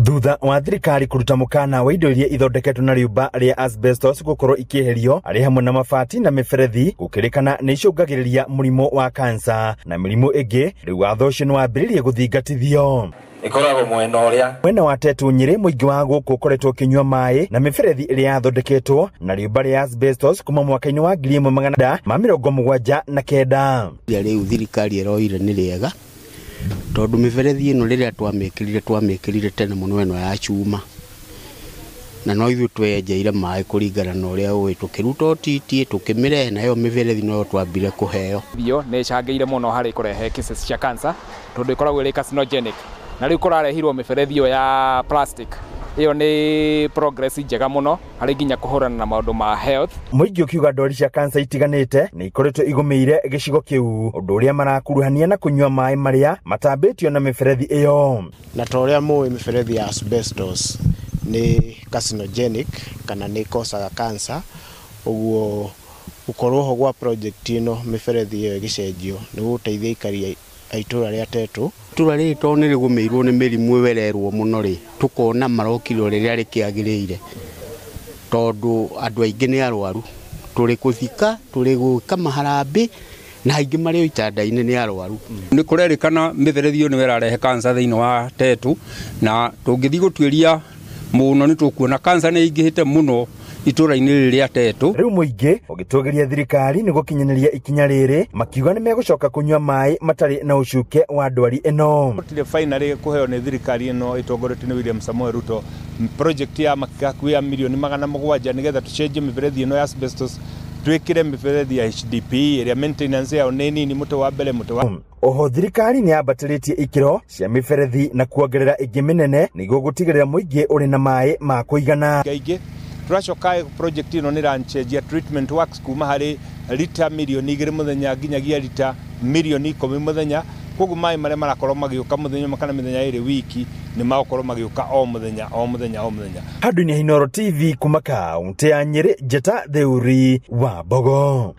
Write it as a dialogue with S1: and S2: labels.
S1: Thutha wa thirikari kũruta mũkana wa indo iria ithondeketwo na rĩũmba rĩa asbestos gũkorwo ikĩeherio arĩ hamwe na mabati na mĩberethi gũkĩrĩkana nĩ icũngagĩrĩria mũrimũ wa kansa na mĩrimũ ĩngĩ, rĩu watho ũcio nĩ wambĩrĩirie gũthingatithio.
S2: Ĩkoragwo mwena ũrĩa
S1: Mwena wa Tetu Nyĩrĩ, mũingĩ wa gũkũ ũkoretwo ũkĩnyua maĩ na mĩberethi ĩrĩa yathondeketwo na rĩũmba rĩa asbestos kuma mwaka-inĩ wa 1979.
S3: Rĩu thirikari ĩroire nĩ rĩega tondũ mĩberethi ĩno rĩrĩa twamĩkĩrire tene mũno ĩno ya cuma, na no ithuĩ tweyenjeire maĩ kũringana na ũrĩa ũĩ, tũkĩruta ũtiti tũkĩmĩrehe, nayo mĩberethi noyo twambire kũheo.
S4: Irio nĩ ĩcangĩire mũno harĩ kũrehe cases cia cancer tondũ ĩkoragwo ĩrĩ carcinogenic, na rĩu kũrarehirwo mĩberethi ĩyo ya plastic. Ĩyo nĩ progress njega mũno harĩ nginya kũhũrana na maũndũ ma health.
S1: Mũingĩ ũkiuga ndwari cia kansa itiganĩte nĩ ikoretwo igũmĩire gĩcigo kĩu, ũndũ ũrĩa marakuruhania na kũnyua maĩ marĩa matambĩtio na mĩberethi ĩyo.
S5: Na ta ũrĩa mũĩ, mĩberethi ya asbestos nĩ carcinogenic kana nĩ ĩkosaga cancer, ũguo gũkorwo ho gwa project ĩno mĩberethi ĩyo ĩgĩcenjio nĩ gũgũteithia aikari a itũra rĩa Tetu.
S3: Itũra rĩrĩ tondũ nĩ rĩgũmĩirwo nĩ mĩrimũ ĩwererwo mũno rĩ, tũkona marokire o rĩrĩa rĩkĩagĩrĩire tondũ andũ aingĩ nĩ arwaru, tũrĩ kũthika, tũrĩ gwĩka maharambĩ, na aingĩ marĩ o itanda-inĩ nĩ arwaru.
S6: Nĩ kũrerĩkana mĩberethi ĩyo nĩyo ĩrarehe kansa thĩinĩ wa Tetu, na tũngĩthiĩ gũtuĩria mũno nĩ tũkuona kansa nĩ ĩingĩhĩte mũno itũra-inĩ rĩrĩ rĩa Tetu.
S1: Rĩu mũingĩ ũgĩtũgĩria thirikari nĩ gũkinyanĩria ikinya rĩrĩ, makiuga nĩ megũcoka kũnyua maĩ matarĩ na ũcuke wa ndwari ĩno.
S7: Gũtirĩ finally kũheo nĩ thirikari ĩno ĩtongoretio nĩ William Samoei Ruto project ya hakuhĩ ya mirioni 700 nĩgetha tũcenjie mĩberethi ĩno ya asbestos twĩkĩre mĩberethi ya HDPE ĩrĩa maintenance yayo nĩ nini, mũtĩ wa mbere mũtĩ wa
S1: Oho thirikari nĩ yambatĩrĩtie ikĩro cia mĩberethi na kuongerera ĩngĩ mĩnene nĩguo gũtigĩrĩra mũingĩ ũrĩ na maĩ ma kũigana.
S7: Aingĩ tũracoka project ĩno nĩ ĩracenjia treatment works kuma harĩ rita mirioni 2 mũthenya nginyagia rita mirioni 10 mũthenya, koguo maĩ marĩa marakorwo magĩũka mũthenya ũmwe kana mĩthenya 2 wiki nĩ magũkorwo magĩũka o mũthenya o mũthenya o mũthenya.
S1: Handũ-inĩ Inooro TV kuma kaũntĩ ya Nyĩrĩ, Njeta Theuri wa Mbogo.